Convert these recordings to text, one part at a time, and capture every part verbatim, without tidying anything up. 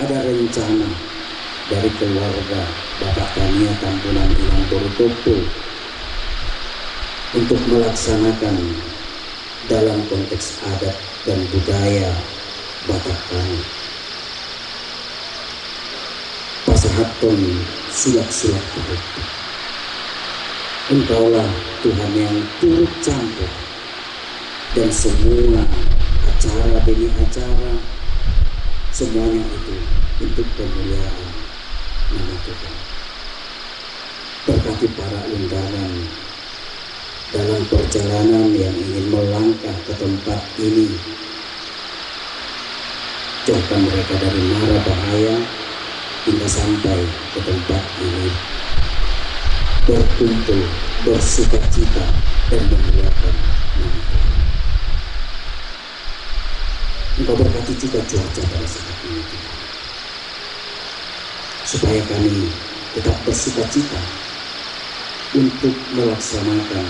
Ada rencana dari keluarga Bapak Tania Tambunan Inang Boru Tompul untuk melaksanakan dalam konteks adat dan budaya Batak kami. Pasahathon sulak-sulak turut. Engkaulah Tuhan yang turut campur dan semua acara demi acara, semuanya itu untuk kemuliaan nama Tuhan. Berkati para undangan dalam perjalanan yang ingin melangkah ke tempat ini. Jauhkan mereka dari mara bahaya hingga sampai ke tempat ini berkumpul, bersukacita, dan memuliakan nama Tuhan. Engkau berkati juga cuaca pada saat ini, Tuhan, supaya kami tetap bersukacita untuk melaksanakan,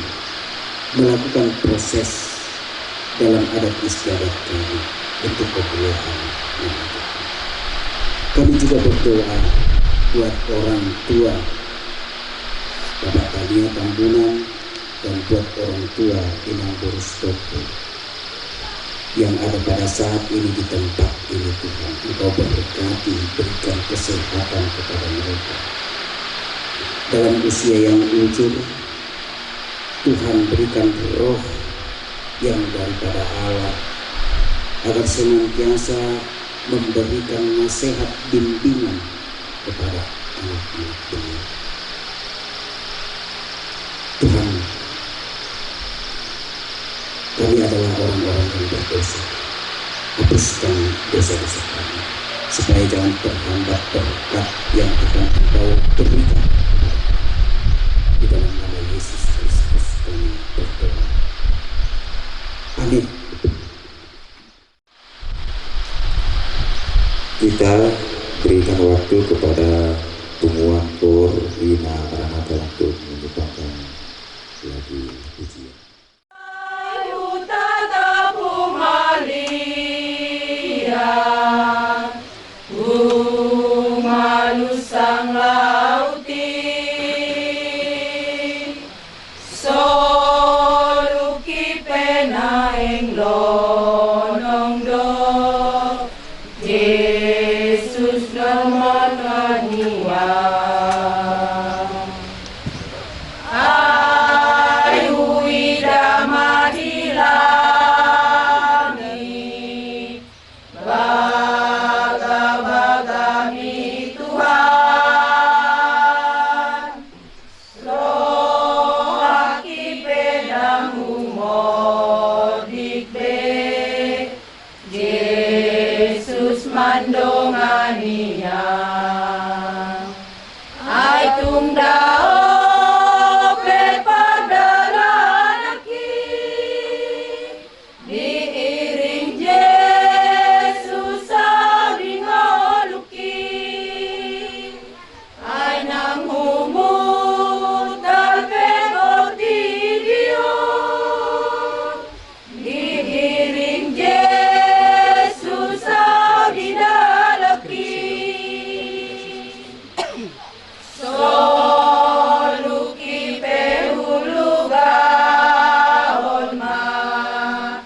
melakukan proses dalam adat istiadat kami untuk kemuliaan nama Tuhan. Kami juga berdoa buat orang tua Bapak Tania Tambunan dan buat orang tua Inang Boru Sitompul yang ada pada saat ini di tempat ini, Tuhan. Engkau berkati, berikan kesehatan kepada mereka. Dalam usia yang ujur, Tuhan berikan roh yang daripada Allah, agar senantiasa memberikan nasihat bimbingan kepada anak-anak beliau. Tuhan, kami adalah orang-orang yang berdosa. Hapuskan dosa-dosa kami, supaya jangan terhambat berkat yang akan Engkau berikan. Di dalam nama Yesus Kristus kami berdoa. Amin. Kita berikan waktu kepada Punguan Kor Wina Maranatha untuk menyumbangkan lagu pujian. Soluki pe naeng lonong do, Jesus na marhanian. Ai huida ma di langit, bagabagami Tuhan. Rohangki pe ndang humordik be, Jesus mandongani au. Ai tung dao pe pardalananki, diiring Jesus au di ngolungki. Ai nang humundal pe gok di dia, diiring Jesus au di dalanki. Soluki pe hulugahon ma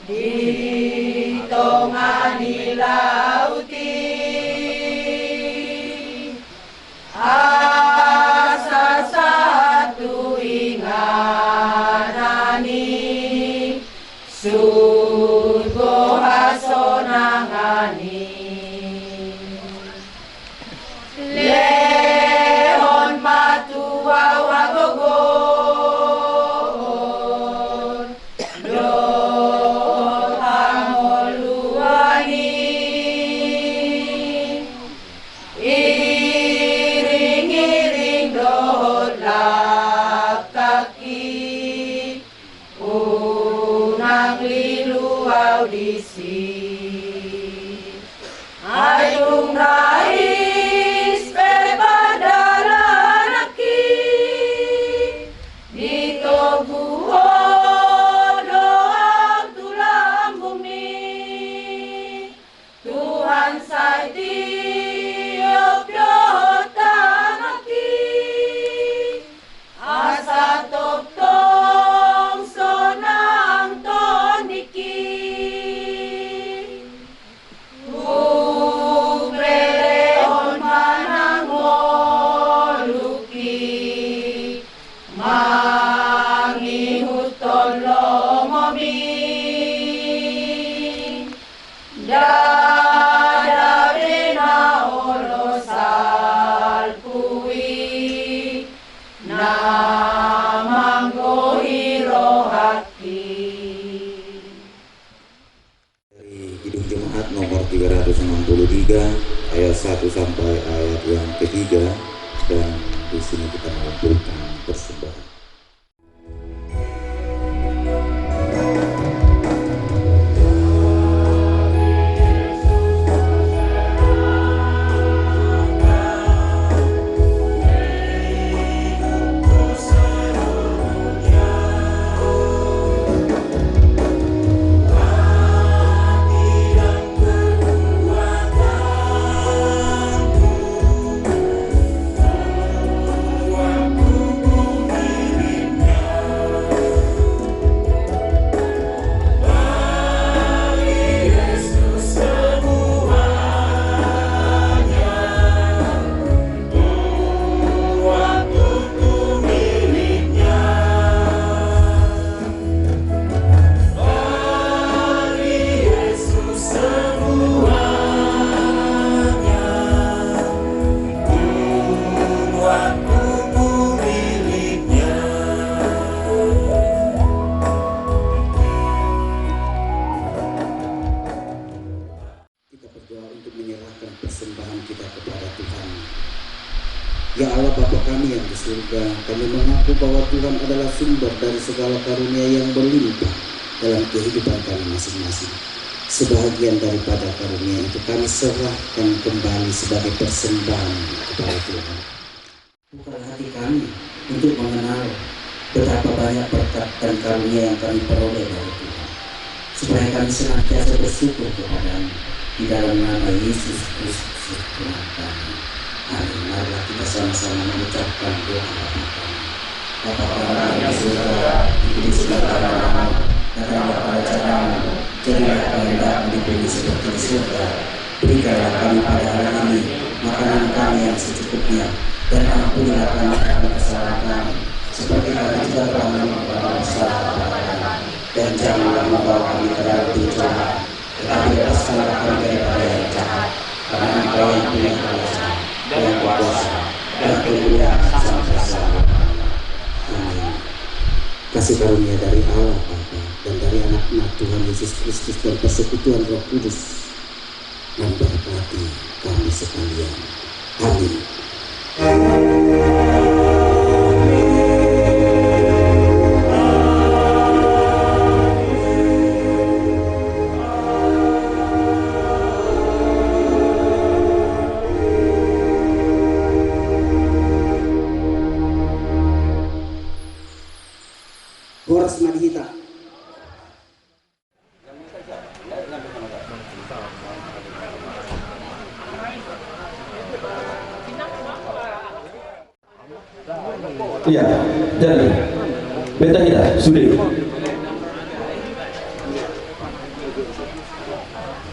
di tonga ni laut i, asa sahat tu inganan i, surgo hasonangan i. Lehon ma tu ahu hagogoon dohot hangoluan i, iringiring dohot langkangki. Unang lilu au disi. Ai tung rais pe pardalananki, ditoguhon do au tu lambungmi. Tuhan sai ti Sampai ayat yang ketiga, dan di sini kita mengumpulkan persembahan. Kita berdoa untuk menyerahkan persembahan kita kepada Tuhan. Ya Allah, Bapa kami yang di surga, kami mengaku bahwa Tuhan adalah sumber dari segala karunia yang melimpah dalam kehidupan kami masing-masing. Sebahagian daripada karunia itu kami serahkan kembali sebagai persembahan kepada Tuhan. Bukalah hati kami untuk mengenal betapa banyak berkat dan karunia yang kami peroleh dari Tuhan, supaya kami senantiasa bersyukur kepada-Mu, di dalam nama Yesus Kristus, Tuhan kami. Amin. Marilah kita sama-sama mengucapkan doa Bapa kami. Bapa kami yang di surga, dikuduskanlah nama-Mu, datanglah kerajaanmu, jadilah kehendak-Mu di bumi seperti di surga. Berikanlah kami pada hari ini makanan kami yang secukupnya, dan ampunilah kami akan kesalahan kami, seperti kami juga telah mengampuni orang yang bersalah kepada kami. Dan janganlah membawa kami ke dalam pencobaan, tetapi lepaskanlah kami daripada yang jahat, karena Engkau yang punya kerajaan, dan kuasa, dan kemuliaan sampai selama-lamanya. Amin. Kasih karunia dari Allah Bapa dan dari Anaknya Tuhan Yesus Kristus dan persekutuan Roh Kudus memberkati kami sekalian. Amin. Horas ma di hita. Iya, jadi beta hita sude.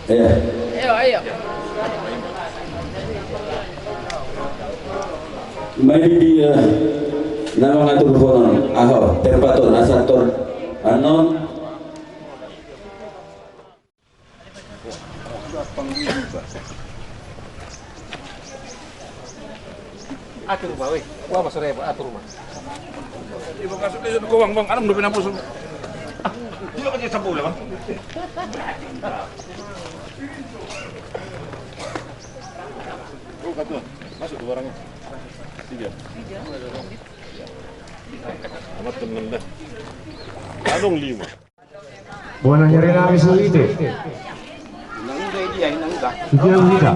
Iya. Ayo, ayo. Mai di dia na mangaturhon, aho, tempat on, asa tor, anon. Atur rumah, weh. Wah, masuk repot, atur rumah. Ibu kasut dia tuh, Bang, Bang, anam dua puluh enam puluh. Ah, dia kan dia sapu ulang, Bang. Oh, katuan. Masuk tuh barangnya. Tiga. Amat temen dah. Adong lima. Bona nyari nami sulit. Itu yang kita.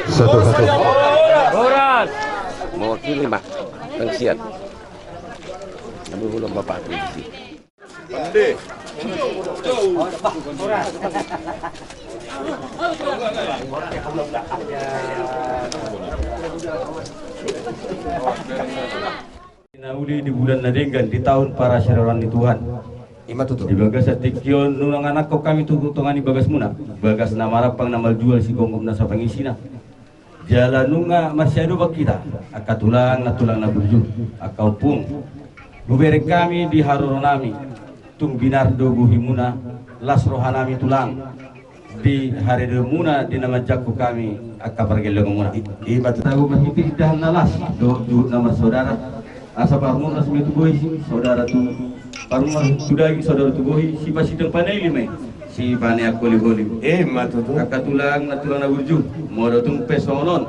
Satu, satu. Mewakili, Mak. Pengsian. Kami belum bapak polisi. Na uli di bulan na denggan, di taon parasirohotan ni Tuhan. Ima tutu. Di bagasan tingki on nunga manangkok hami tu tonga ni bagasmuna, bagas na marampang na marjual sigomgom nasa pangisina. Jala nunga marsiadopan hita, angka tulang na, tulang na burju, angka ompung. Hubereng hami di haroronami, tung binar do bohimuna, las rohanami tulang. Di haridemuna di na manjangkon hami angka pargellengonmuna. I, i, bat- Tahu marhite indahan na las dohot juhut na marsaudara. Asa parmurnas ma tu bohi, saudara tu parmurnas, tu daging, saudara tu bohi, sipasidang panaili ma i. Sipanean holiholi. Ima tutu. Angka tulang na, tulang na burju, molo tung pe songon on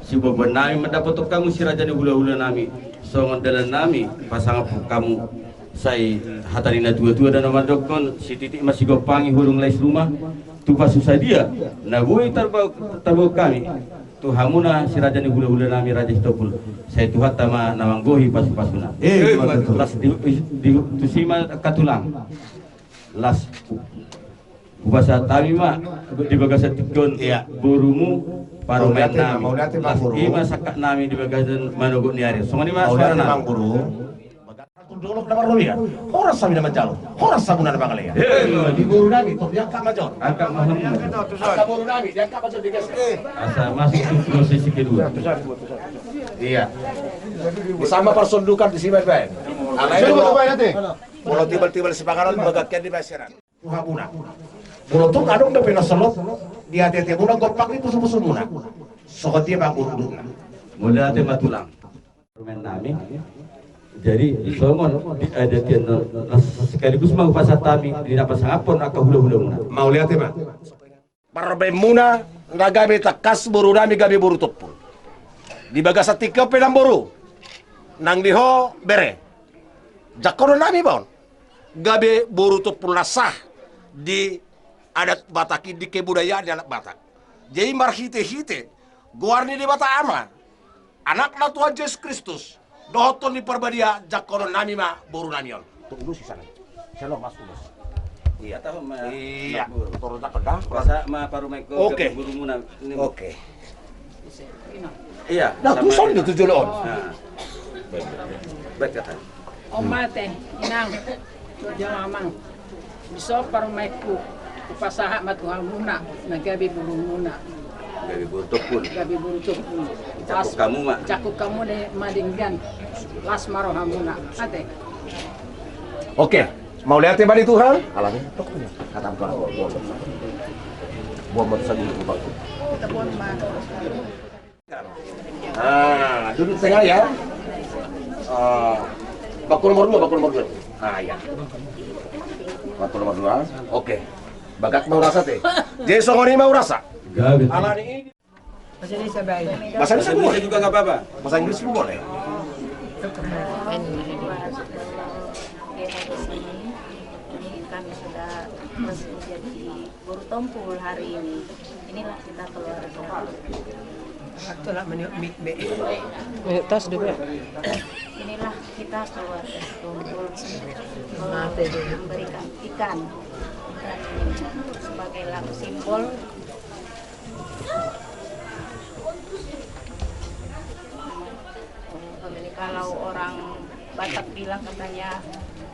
siboanon nami mandapothon hamu si raja ni hulahula nami, songon dalan nami pasangaphon hamu. Sai hata ni na tuatua do na mandokhon, sititik ma sigompangi hurung lais ruma. Tu pasu sadia na boi tarba-, tarbahen hami tu hamuna si raja ni hulahula nami, Raja Sitompul, sai Tuhanta ma na manggohi pasupasuna. Ima tutu. Las di, di, tusi ma angka tulang. Las hupasahat hami ma di bagasan tingki on, iya, borumu, parumaen nami. Mauliate ma, mauliate ma. Las boru. Ima sangkap nami di bagasan manogot ni ari. Songon i ma suara nami. Mauliate ma boru. Dolok na marnolia, horas hami na manjalo, horas hamuna na mangalean. Iya. Di boru nami, tong diangkat ma jo. Angkat ma hamu. Angka boru nami diangkat ma jo, digeser. Asa masuk tu prosesi kedua. Iya. Di sama parsondukan di si baen-baen. Alai molo tibal-tibal sipanganon, bagak hian di baseran. Tu hamuna. Molo tung adong dope na solot di ateatemuna, gompang di pusupusumuna, songon dia ma urdutna. Mauliate ma tulang. Parumaen nami. Jadi songon di adat i, na sekaligus ma hupasahat hami di na pasangaphon angka hulahulamuna. Mauliate ma. Parumaenmuna na gabe tangkas, boru nami gabe boru tompul. Di bagasan tingki on pe, namboru, nang di ho bere, jangkonon nami ma on, gabe boru tompul na sah di adat Batak i, di kebudayaan ni halak Batak. Jadi marhitehite goar ni Debata Ama, Anakna Tuhan Jesus Kristus, dohot Tondi Parbadia, jangkonon nami ma boru nami on. Tu ulos i sana. Sana masuk ulos. Iya. Tahu ma. Iya. Boru. Torus jangkon da. Hupasahat ma parumaenku. Oke. Gabe borumuna. Oke. Iya. Nah, tu son itu jolo on. Nah. Baik, kata. Om ma ate, inang, jolo amang. Dison parumaenku, hupasahat ma tu hamuna na gabe borumuna. Gabe boru tompul. Gabe boru tompul. Jangkon hamu ma. Jangkon hamu ma denggan. Las ma rohamuna. Ate. Oke. Mauliate ma di Tuhan. Alani. Kata apa? Buat, buat, buat. Buat, buat. Ah, duduk tengah ya. Ah, bakul nomor dua, bakul nomor dua. Ah, ya. Bakul nomor dua. Oke. Bagak ma hurasa ate. Jadi songon i ma hurasa. Alani i. Bahasa Indonesia baik. Bahasa Indonesia juga nggak apa-apa. Bahasa Inggris pun boleh. Ini kami sudah resmi jadi boru tompul hari ini. Inilah kita keluarga. Itulah meniup mik, mik. Meniup tas juga. Inilah kita keluarga Sitompul. Memberikan ikan sebagai lagu simbol. Kalau orang Batak bilang katanya,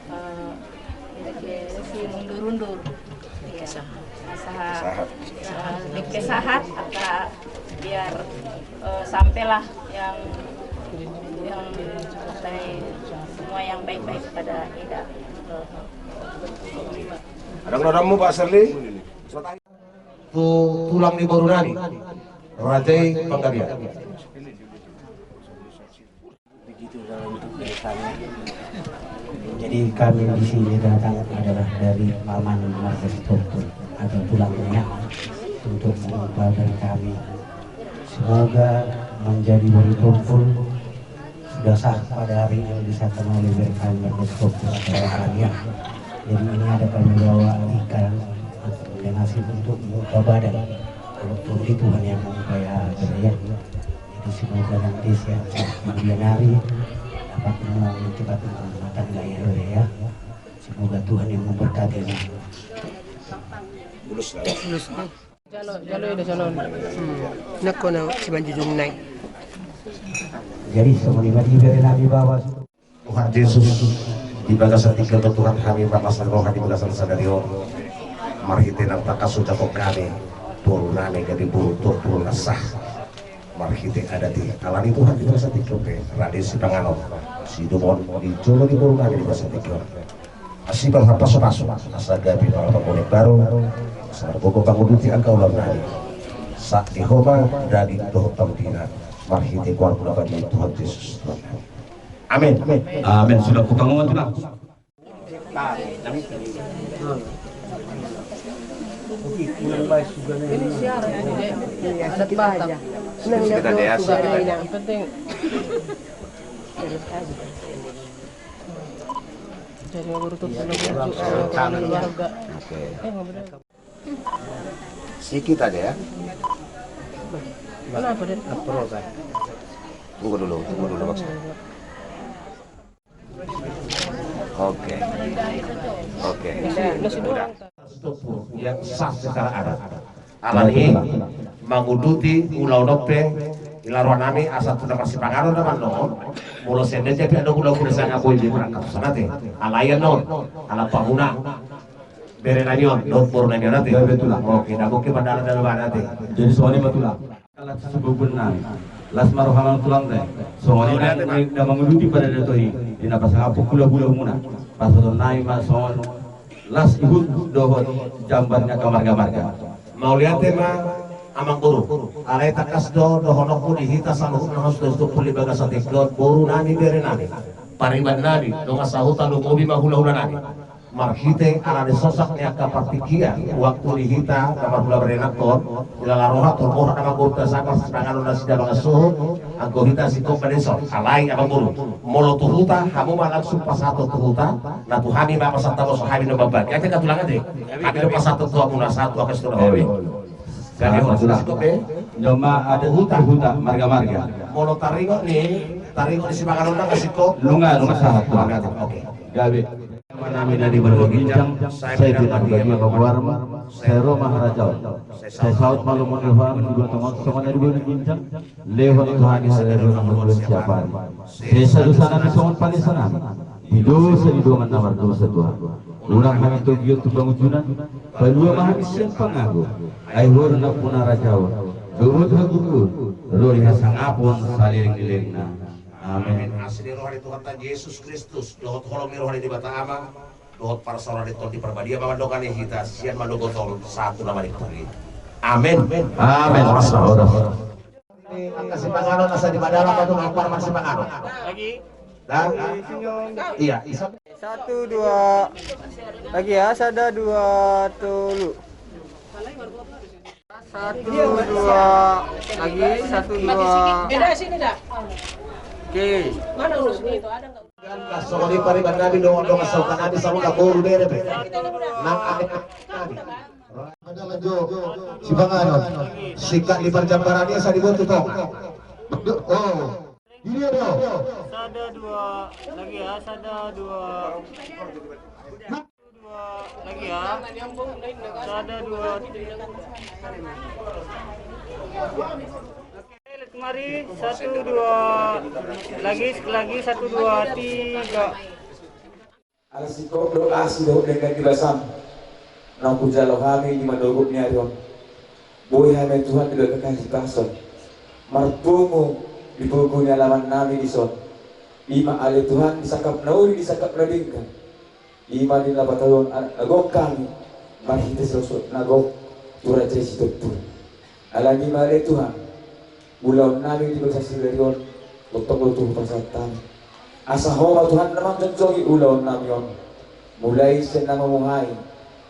eh, si mundur-undur. Iya. Sahat. Sahat. Sahat. Sahat. Angka biar, eh, sampailah yang, yang, sampai semua yang baik-baik pada eda. Adong dohononmu, Pak Serli? Tu tulang ni boru nami, Raja i Panggabean. Begitu dalam bentuk dari kami. Jadi kami di sini datang adalah dari paman marga Sitompul atau tulangnya untuk mengumpat dari kami. Semoga menjadi boru tompul sudah sah pada hari ini disahkan oleh B R K M Marga Sitompul atau rohaniah. Jadi ini ada kami bawa ikan atau ikan asin untuk mengupa badan. Kalau Tuhan, Tuhan yang mengupa ya, ya. Jadi semoga nanti sehat-sehat kemudian hari dapat menguatkan rumah tangga ya, ya. Semoga Tuhan yang memberkati. Mulus lah. Mulus lah. Jalo, jalo, jalo. Hmm. Nako na simanjujung nai. Jadi songon i ma di bere nami bawa. Tuhan Jesus, di bagasan tingki on Tuhan, hami marlas ni roha di bagasan sadari on. Marhite nang tangkas hujangkon hami boru nami gabe boru tompul na sah. Marhite adat i, alani Tuhan di bagasan tingki on pe rade sipanganon, sidung on di jolo ni boru nami di bagasan tingki on. Asi ma pasupasu asa gabe marpanggonek baru, asa margogo panguduti angka ulaon nami. Sahat di ho ma daging dohot panguluna, marhite goarmu na badia Tuhan Jesus Tuhan nami. Amin. Amin. Sudah hupanguhon, Tulang. Nah, nami. Ini siaran ini, Dek. Iya, sedikit aja. Sedikit aja, ya, siaran. Yang penting. Jadi, menurut keluarga. Oke. Eh, nggak bener. Sedikit aja, ya. Kenapa, Dek? Tunggu dulu, tunggu dulu, Bang. Oke. Oke. Udah. Yang sah secara adat. Alani manguduti ulaon on pe, di roha nami asa tu na marsipanganon na mandok. Molo sian dia jadi ada gula-gula sanga boy di berangkat. Sana te. Alai anon, ala pahuna. Bere nami on, dohot boru nami on ate. Bere tulang. Oke, na mungkin mandala dalam mana ate. Jadi soalnya ma tulang. Las sibubun nami. Las ma roha nami tulang te. Songon i na manguduti pada datohi. Di na pasangap hula-hula muna. Pasahaton nami ma songon las ihut dohot jambar ni angka marga-marga. Mauliate ma amangboru. Alai tangkas do dohononku di hita saluhutna hos dos tu puli bagas atik dohot boru nami bere nami. Pariban nami, dongan sahuta lumobi ma hula-hula nami. Marhite ala ni sosak ni angka partingkian, waktu ni hita na marhula berenangkon, ilala roha torboha na manggurta sabar sipanganon na sida mangan suhut, anggo hita singkop badeson, alai amangboru. Molo tu huta, hamu ma langsung pasahaton tu huta, na tu hami ma pasahat tabo so hami na mambagi. Ate ka tulang ate, hami do pasahaton tu hamu na sahat tu angka situ na hami. Jadi ho, singkop be. Joma ada huta, huta, marga-marga. Molo taringot ni, taringot ni sipanganon na singkop. Nunga, nunga sahat. Oke. Gabe. Manami na di banua ginjang, sai pinambagia ma goarmu, sai ro ma harajaon, sai saut ma lomo ni roham di banua tonga on songon na di banua ginjang. Lehon tu hami sadari on hangoluan siapari. Sesa dosanami songon panesanami di dosa ni dongan na mardosa tu hami. Unang hami togihon tu pangunjunan, palua ma hami sian pangago. Ai Ho do nampuna harajaon dohot hagogoon dohot hasangapon saleleng-lelengna. Amen. Asi ni roha ni Tuhanta Jesus Kristus, dohot holong ni roha ni Debata Ama, dohot parsaoran ni Tondi Parbadia ma mandongani hita sian manogot on sahat tu na manimpuli. Amen. Amen. Horas ma, horas. Angka sipanganon asa di madala ma tu na ompar ma sipanganon. Lagi. Dah. Iya, isa. Satu, dua. Lagi ya, sada, dua, tolu. Satu, dua, lagi, satu, dua. Oke. Songon i pariban nami dongan-dongan sahuta nami saluhutna boru bere pe. Nang ate nami. Sipanganon. Sikat ni parjambaran i asa diboto tong. Oh. Sada, dua, lagi ya, sada, dua. Dua, lagi ya. Sada, dua. Oke, lihat kemari. Satu, dua. Lagi, sekali lagi. Satu, dua, tiga. Ala singkop dohot asi dohot denggan ni basam naung hujalo hami di manogot ni ari on. Boi hami Tuhan di bagasan hahipason marpungu di pungu ni alaman nami dison. Ima ale Tuhan di sangkap na uli di sangkap na denggan. Ima di na patauhon anak na gok hami marhite sosok na gok tu raja i Sitompul. Alani i ma ale Tuhan, ulaon nami di bagasan sadari on, tongtong do tu hupasahat hami. Asa Ho ma Tuhan na manjongjongjongi ulaon nami on, mulai sian na mamuhai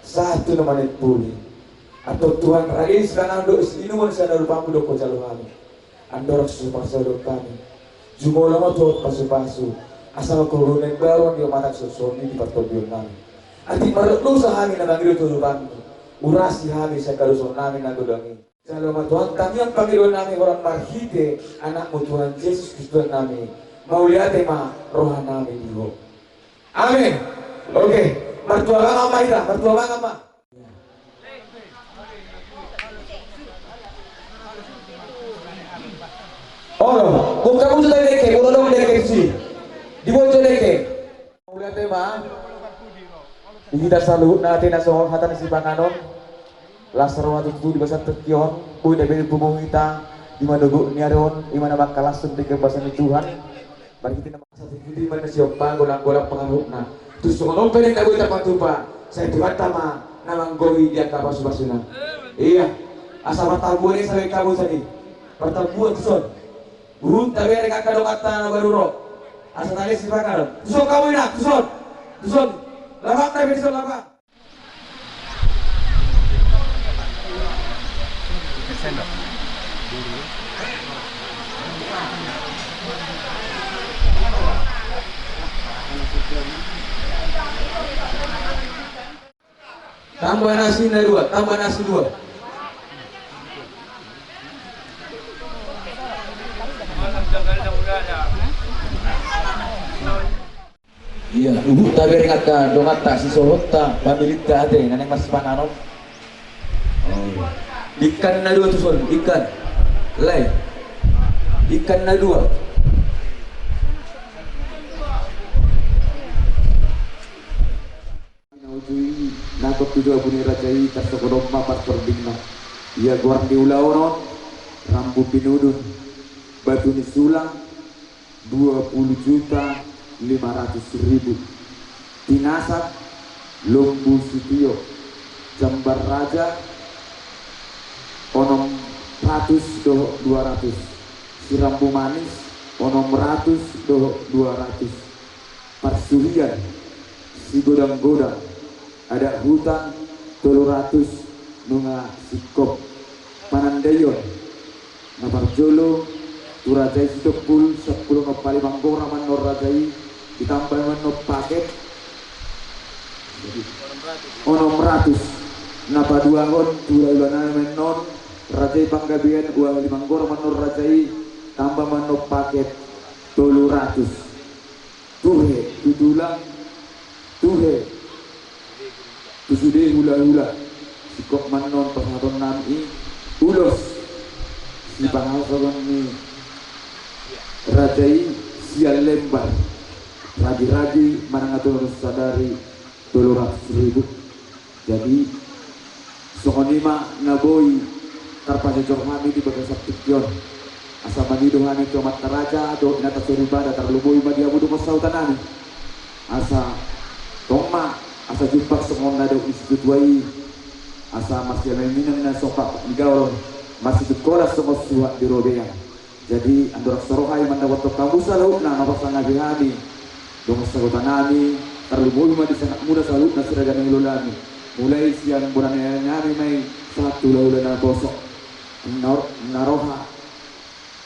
sahat tu na manimpuli. Antong Tuhan, ragei sipanganon dohot siinumon sian na rupaMu do hujalo hami. Andorang so pasahat hami, jumolo ma Tuhan pasupasu, asa mangkorhon na imbaru on di omatak songon i di partondion nami. Atik mardosa hami na mangido tu adopanMu, urasi hami sian hadosaon nami na godang i. Jalo ma Tuhan tangiang pangidoan nami holan marhite AnakMu Tuhan Jesus Kristus Tuhan nami. Mauliate ma roha nami di Ho. Amen. Oke, martua mangan ma hita, martua mangan ma. Olo, buka mutu tadi deke, molo dong deke si. Di bojo deke. Mauliate ma. Di hita saluhutna ate na songon hata ni sipanganon. Las roha tutu di bagasan tingki on, boi na bere pungu hita di manogot ni ari on, ima na mangkalashon denggan basa ni Tuhan. Marhite na masa tingki di mana siompa golang-golang pangarahutna. Tu songon on pe na boi tarpatupa, sai Tuhanta ma na manggohi di angka pasupasuna. Iya, asa martabuan i sabaen hamu tadi. Martabuan tuson. Burung tabereng angka donganta na baru ro. Asa tale sipanganon. Tuson hamu inang, tuson. Tuson. Lapak na pe tuson lapak. Tambah nasi na dua, tambah nasi dua. Ia, huhut tabereng angka donganta, sisohotta, pamilinta ate na naeng marsipanganon. Ikan na dua tuson, ikan. Lae. Ikan na dua. Na uju i, nangkok tu jabu ni raja i, tarsongon on ma partordingna. Ia goar ni ulaon on, rambu pinudun, batu ni sulang, dua puluh juta lima ratus ribu. Pinasak, lombu sitio, jambar raja, onom ratus dohot dua ratus. Sirambu manis, onom ratus dohot dua ratus. Parsuhian, sigodang-godang, adat huta, tolu ratus, nunga singkop. Panandaion, na parjolo, tu raja i sitompul, sampulu onom pali manggora mannon raja i, ditambah mannon paket, onom ratus. Na paduahon, tu hulahula nami mannon, raja i Panggabean, dua pali manggora mannon raja i, tambah mannon paket, tolu ratus. Tuhe, tu tulang, tuhe, tu sude hulahula, singkop mannon pasahaton nami i, ulos, sipangasoman ni raja i, sian Lembar, ragi-ragi manang na tolu sadari, tolu ratus ribu. Jadi, songon i ma na boi tarpajojor hami di bagasan tingki on. Asa mangido hami tu amanta raja dohot inanta soripada, tarlumobi ma di hamu dongan sahuta nami. Asa tong ma, asa jumpang songon na didok ni situatua i, asa marsiaminaminan songon pakpak ni gaol, marsitungkolan songon suhat di robean. Jadi, andorang so roha i mandapothon hamu saluhutna na parsangapi hami, dongan sahuta nami, tarlumobi ma di sangapmuna saluhutna si raja ni hulahula nami. Mulai sian bona ni ari nami ma i sahat tu hulahula naposo. Na, na roha.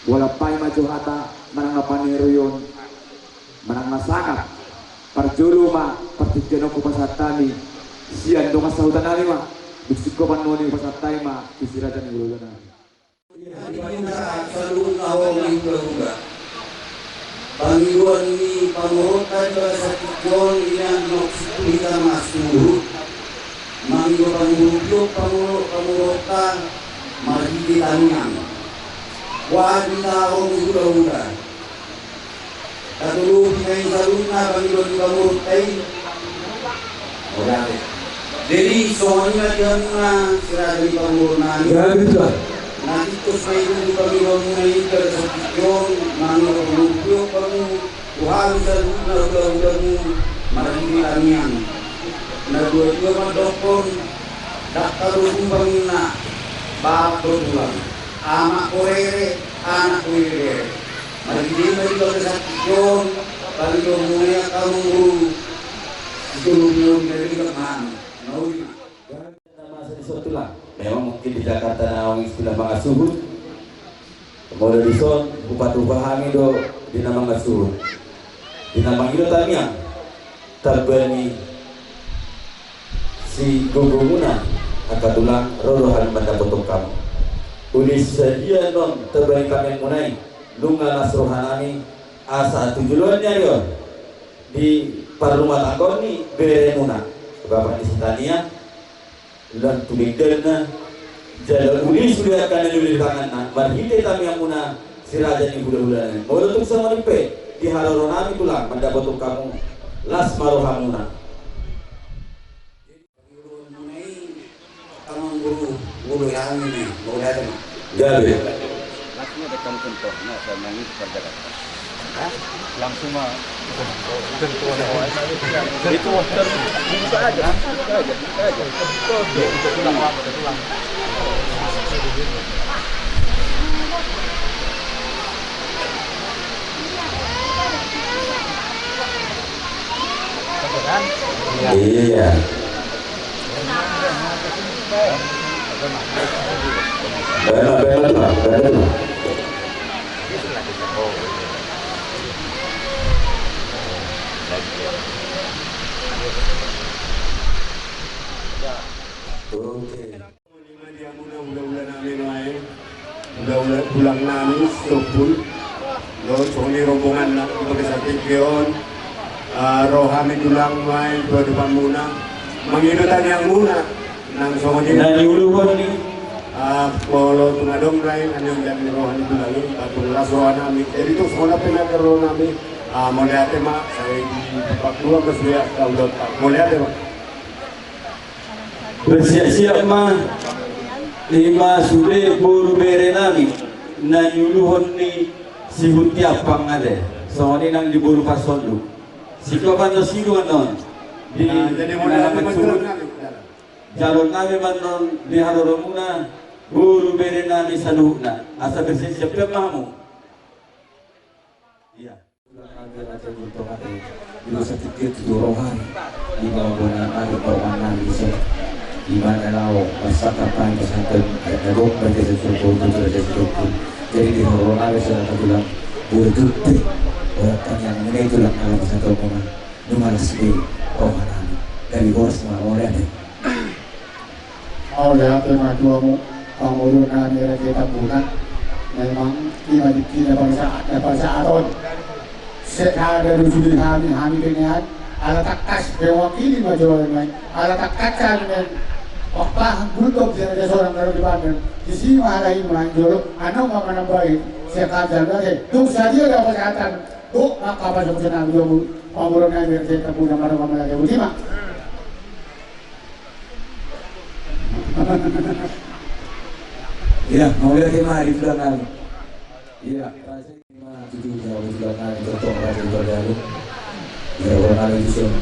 Boha lampai ma jo hata, manang na paneruion, manang na sangap. Parjolo ma partingkian on hupasahat hami sian dongan sahuta nami ma. Dung singkop annon i hupasahat hami ma tu si raja ni hulahula nami. Ia, di paminta saluhutna ho hulahula. Pangidoan ni pamoruonta di bagasan tingki on, i na nunga sipuli hita mangasuhut. Mangido pangurung, pangurung, pamoruonta marhite tangiang. Boha di hita ho hulahula. Tatolopi ma i saluhutna pangidoan ni pamoruonta i. Oda be. Jadi, songon i ma di hamuna si raja ni pamoruon nami. Gabe, Tuan. Na tingkos ma i di pangidoanmuna i, gabe sahat tu on, mangido pangurung, pangurung, tu hami saluhutna hulahulamu, marhite tangiang. Na dua-dua mandokkon, ndang tabo sumbang ninna, bapak do tulang, amak do rere, anak do ibebere. Marhite ma i di bagasan tingki on, pangidoanmuna i angka amangboru, sitolopi na uli, na uli ma. Memang mungkin di Jakarta naung istilah mangasuhut. Molo dison, hupatupa hami do di na mangasuhut. Di na mangido tangiang, tamba ni sigogomuna, angka tulang, ro do hami mandapothon hamu. Uli sadia annon tamba ni tangiangmuna i, nunga las roha nami, asa tu joloan ni ari on, di parrumatanggaon ni beremuna, bapak ni si Tania, lan tu dengganna, jala uli sude angka na niuli tanganna, marhite tangiangmuna, si raja ni hulahula nami. Molo tung songon i pe, di haroro nami tulang, mandapothon hamu, las ma rohamuna. Pangidoanmuna i, amangboru, molo i hami ma i, mauliate ma. Gabe. Langsung ma. Itu order. Buka aja, buka aja, buka aja. Iya. Baen ma, baen ma tu, baen ma tu. Oke. Ima di hamuna hulahula nami nuaeng, hulahula tulang nami Sitompul. Dohot songon i rombonganna di bagasan tingki on. Ah, ro hami tulang nuaeng tu adopanmuna, mangido tangiangmuna. Nang songon i na niuluhon ni. Ah, molo tung adong nuaeng na nionggan ni roha ni tulang i, tung las roha nami. Jadi tung songon i pe na roha nami. Ah, mauliate ma, sai di patua kesuya kaulon. Mauliate ma. Bersiap-siap ma, ima sude boru bere nami na niuluhon ni si Hutiampang ate, songon i nang di boru Pasonduk. Sikopan do sidung annon di. Nah, jadi modal na apa, mansuhut. Jalo nami ma annon di haroromuna, boru bere nami saluhutna, asa bersiap-siap ma hamu. Iya. Tulang nami raja i, tongtong ate, di bagasan tingki on tutu roha nami, ima bona nami, parumaen nami dison. Ima na laho marsangkap nami pasahathon adat na gok, marhite Sitompul, tu raja Sitompul. Jadi di haroro nami songon tulang, boi tutu, borat tangiangmuna i tulang, na laho pasahathonmuna, nunga las be roha nami. Gabe horas ma, mauliate. Mauliate ma tu hamu, pamoruon nami raja i Tambunan. Memang ima tingkina bangsa, bangsa adat on. Sada do sude hami, hami pe nian. Ala tangkas mewakili ma jolo i. Ala tangkas hami nian. Paham bultong si raja sorang na ro di Banten. Disi ma ala i ma jolo. Annon ma manambai. Sian hami jalo ate. Tung sadia do pasahaton. Gok ma angka pasuk sian hami jolo. Pamoruon nami raja i Tambunan, marhite ma mauliate. Boti ma. Iya, mauliate ma di tulang nami. Iya, raja i ma tutu, di tulang nami, tongtong raja i pardalum. Iya, boru nami dison.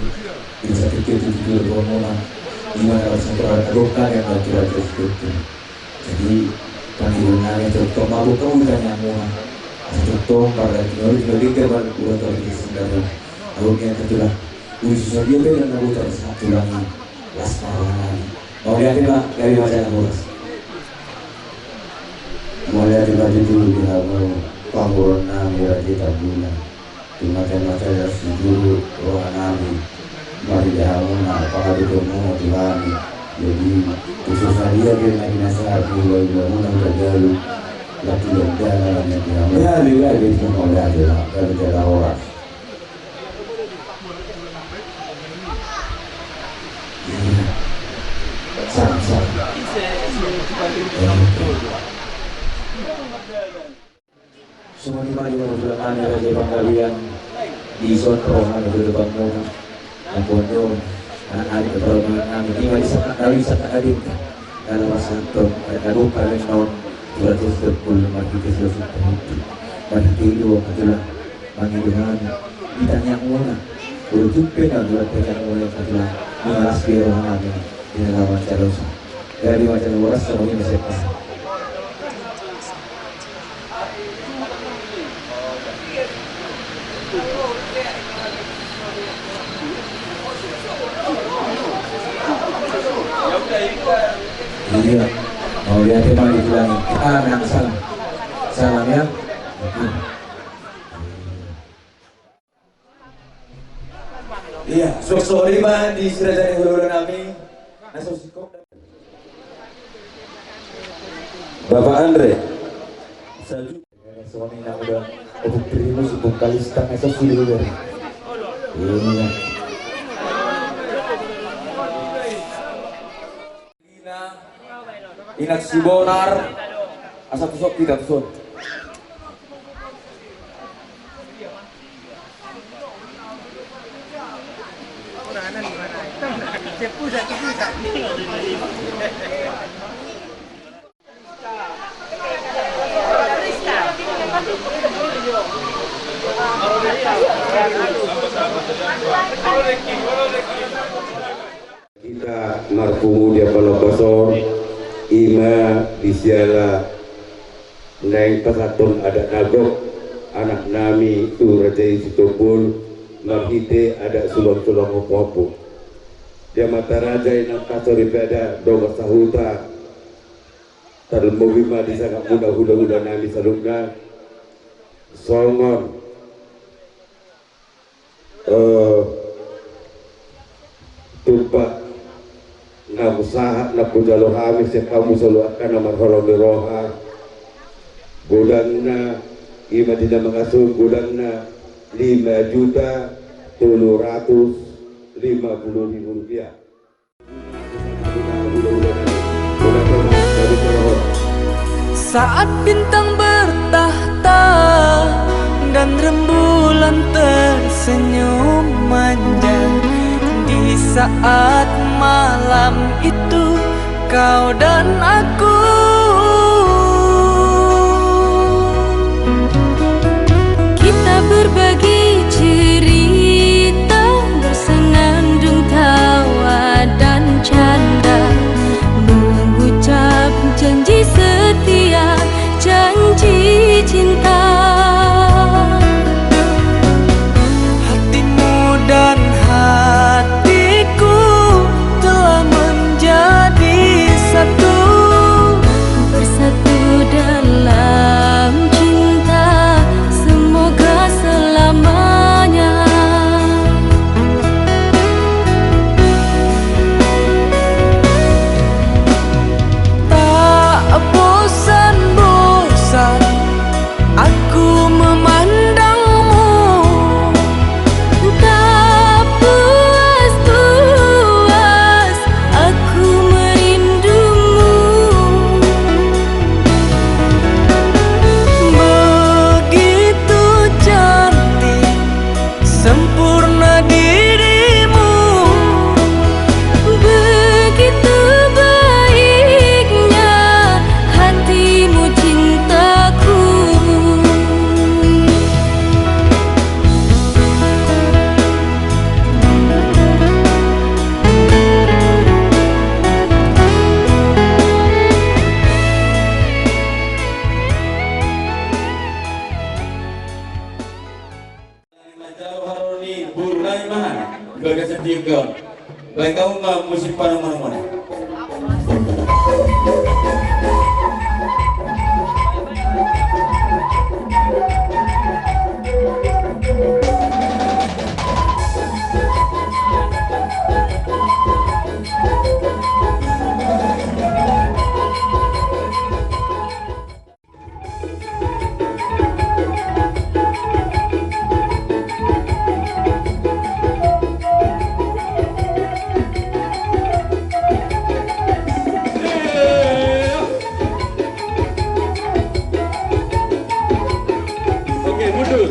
Di bagasan tingki on tutu, tutu, boru nami. Ima na laho pasahathon adat na gok, ima na laho pasahathon adat na gok. Jadi, pangidoan nami, tongtong ma gok hamu di tangiangmuna. Asa tongtong, pardalan tingki on, tingki on, tingki on, tingki on, tingki on. Agung ni angka tulang. Uli susa dia pe na boi tarsahat tulang i. Las ma roha nami. Mauliate ma, gabe ma jala horas. Mauliate ma tutu di hamu, pamoruon nami raja i Tambunan. Tung mate-mate las tutu roha nami. Marhite hamuna, pangadopanmuna tu hami. Jadi, tung so sadia pe na pinasahat ni hulahula muna, hutagalung. Laki dan dana, laki dan dana. Gabe, gabe, mauliate ma, gabe jala horas. Salam, salam. Songon i ma di hamu tulang nami raja i Panggabean, dison roha nami tu adopanmuna. Ampun do, anak nami, parumaen nami, ima di sangkap na uli, sangkap na denggan. Dalam pasahathon adat na gok, ima annon, tu raja Sitompul, marhite si Sitompul. Marhite i do angka tulang. Mangido hami di tangiangmuna. Olo tumpe na bulan tangiangmuna angka tulang. Nunga las be roha nami di na laho manjalosa. Gabe ma jala horas, songon i ma sian hami. Iya. Mauliate ma di tulang i. Ah, nang salam. Salam ya. Iya, suksuk ma di si raja ni hulahula nami. Na so singkop. Bapak Andre. Saju. Songon i nang uda. Opung Primus, Opung Kalista, na so sude uda. Iya. Inang Sibonar, asa tuson hita tuson. Hita marpungu di Ampalampasa on, ima di siala naeng pasahathon adat na gok anak nami tu raja i Sitompul, marhite adat sulang-sulang ompung-ompung. Di amanta raja, inanta soripada, dongan sahuta, Tarlumobi ma di sangap muna hula-hula nami saluhutna. Songon, eh, tumpak na sahat na hujalo hami sian hamu saluhut angka na marholong ni roha. Godangna, i ma di na mangasuhon godangna lima juta tolu ratus lima puluh ribu rupiah. Saat bintang bertahta dan rembulan tersenyum manja, di saat malam itu kau dan aku. Kita berbagi cerita, bersenandung tawa dan canda, mengucap janji setia, janji cinta. Hatimu dan hatiku telah menjadi satu, bersatu dalam cinta, semoga selamanya. Tak bosan-bosan aku memandangmu, tak puas-puas aku merindumu. Begitu cantik, sempurna dirimu, begitu baiknya hatimu, cintaku. Manjalo haroro ni boru nai ma i bagasan tingki on. Baen hamu ma musik panomunomuan. Oke, mundur.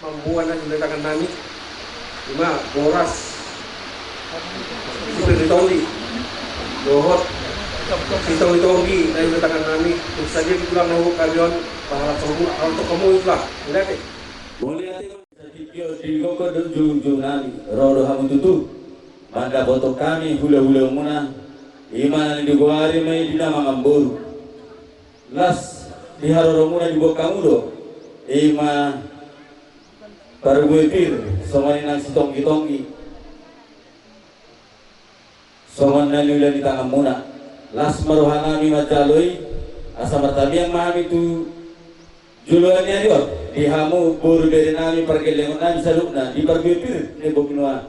Mamboan na di tangan nami, ima boras, sipir ni tondi, dohot sitonggi-tonggi na di tangan nami. Tung sadia di tulang na huruk hami on, pahala sobu, alam tu kamu itulah. Mauliate. Mauliate. Di gokhon dohot jungjung nami, ro do hamu tutu mandapothon hami hula-hula muna, ima na digoari ma i di na mangan boru. Las di haroro muna diboan hamu do, ima Parbue pir, songon i nang sitonggi-tonggi, songon na niula ni tanganmuna. Las ma roha nami manjalo i, asa martamiang ma hami tu joloan ni ari on, di hamu boru bere nami, pargellengon nami saluhutna di parbue pir ni Borngin Ua.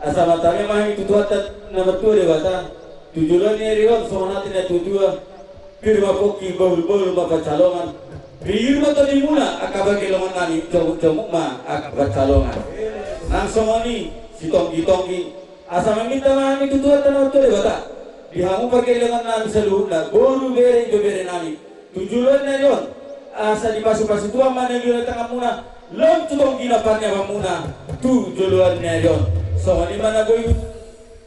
Asa martamiang ma hami tu Tuhanta na martua Debata, tu joloan ni ari on, songon hata ni natuatua: Pir ma pongki, bahulbahul ma pansalongan. Pir ma tondimuna angka pargellengon nami, jomukjomuk ma angka pansalongan. Nang songon i, sitonggi-tonggi, asa maminta ma hami tu Tuhanta na martua Debata, di hamu pargellengon nami saluhutna, boru, bere, ibebere nami, tu joloan ni ari on, asa dipasupasu Tuhan ma na niula ni tanganmuna, lam tu tonggina parniapanmuna tu joloan ni ari on. Songon i ma na boi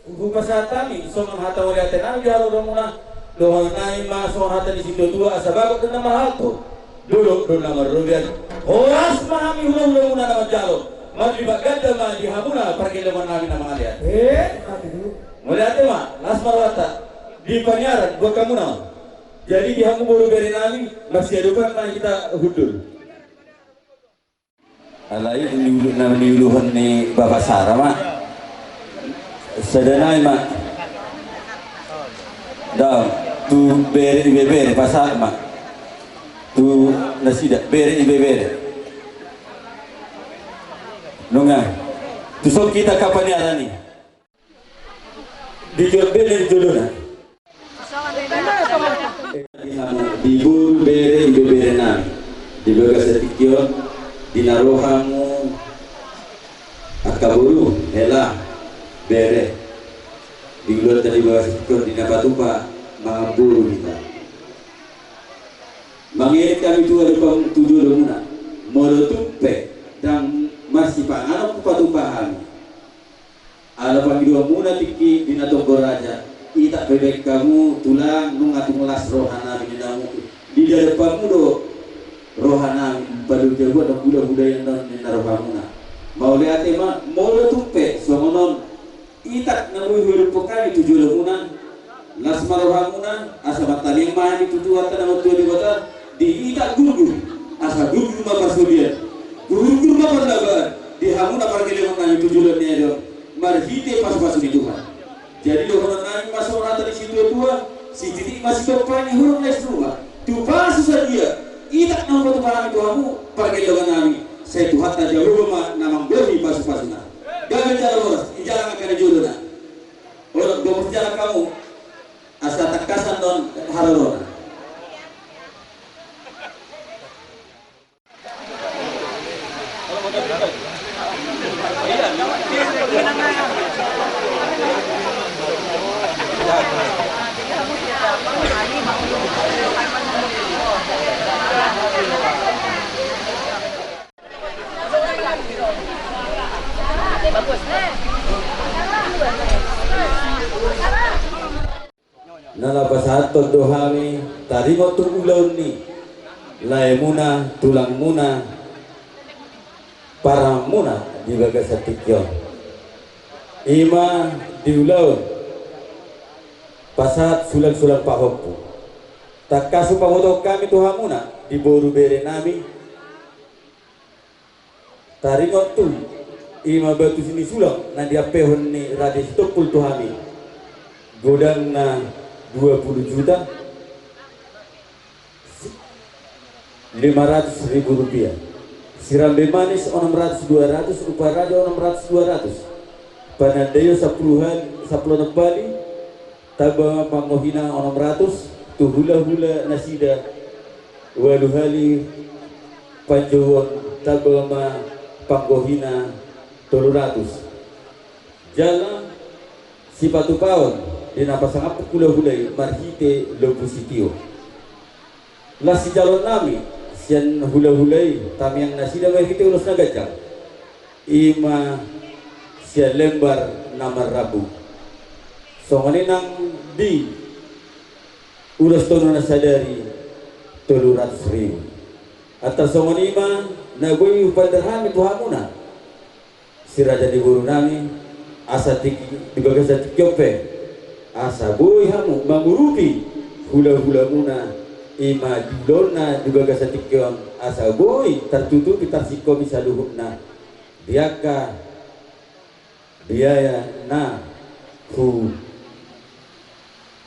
hupasahat hami songon hata mauliate nami di haroronmuna. Dohonon nami ma songon hata ni situatua: Asa bagot do na marhalto, dolok do na marrobean. Horas ma hami hulahulamuna na manjalo, marlipat ganda ma di hamuna pargellengon nami na mangalean. Eh, tapi dulu. Mauliate ma, las ma rohanta di paniaran buat hamuna on. Jadi di hamu boru bere nami, marsiadopan ma hita hundul. Alai niulu, na niuluhon ni Bapa Sara ma. Sada nai ma. Daong, tu bere ibebere, pasahat ma tu nasida, bere ibebere. Nunga. Tu son hita angka paniaran i. Di jolo, bere di jolona. Di hamu, di boru, bere, ibebere nami, di bagasan tingki on, di na ro hamu angka boru, hela, bere, di ulaonta di bagasan tingki on, di na patupa mangan boru hita. Mangelek hami tu adopan, tu jolomuna. Molo tung pe ndang marsipanganon hupatupa hami, ala pangidoanmuna tingki di na tonggo raja, itak pe baen hamu tulang, nunga tung las roha nami ninna hamu. Di adopanmu do roha nami, padojabuan do hulahula i annon ninna rohamuna. Mauliate ma, molo tung pe songon on itak na boi huadophon hami tu jolomuna, las ma rohamuna, asa martamiang ma hami tu Tuhanta na martua Debata, di itak gurgur, asa gurgur ma parsudian, gurgur ma parnabaan di hamuna pargellengon nami tu joloan ni ari on, marhite pasupasu ni Tuhan. Jadi dohonon nami ma songon hata ni situatua: Sititik ma sitompa ni hurung na i sirumah, tupa so sadia itak na hupatupa hami tu hamu pargellengon nami, sai Tuhanta Jahowa ma na manggohi pasupasuna. Gabe jala horas, injalang angka na jolo na. Olo, gomos jala hamu, asa tangkasan do harorona. Na laho pasahathon do hami taringot tu ulaon ni laemuna, tulangmuna, paranganmuna di bagasan tingki on. I ma di ulaon pasahat sulangsulang pahompu. Tangkas hupabotohon hami tu hamuna di boru bere nami, taringot tu i ma batu sinisulang na diampehon ni Raja Sitompul tu hami, godangna dua puluh juta lima ratus ribu rupiah, sirambe manis onom ratus dua ratus, upa raja onom ratus dua ratus, panandaion sampulu hali, sampulu onom hali, tamba ma panggohina onom ratus, tu hulahula nasida ualu hali panjouon, tamba ma panggohina tolu ratus. Jala sipatupaon di na pasangaphon hulahula i marhite lombu sitio. Las sijaloon nami sian hulahula i, tamiang nasida marhite ulos na ganjang, i ma sian lembar na marrambu. Songon i nang di ulos tonu na sadari, tolu ratus ribu. Antar songon i ma na boi hupander hami tu hamuna, si raja ni boru nami, asa tingki, di bagasan tingki on pe, asa boi hamu mangurupi hulahulamuna, i ma di ulaonna di bagasan tingki on, asa boi tartutupi, tarsingkopi saluhutna. Di angka biaya na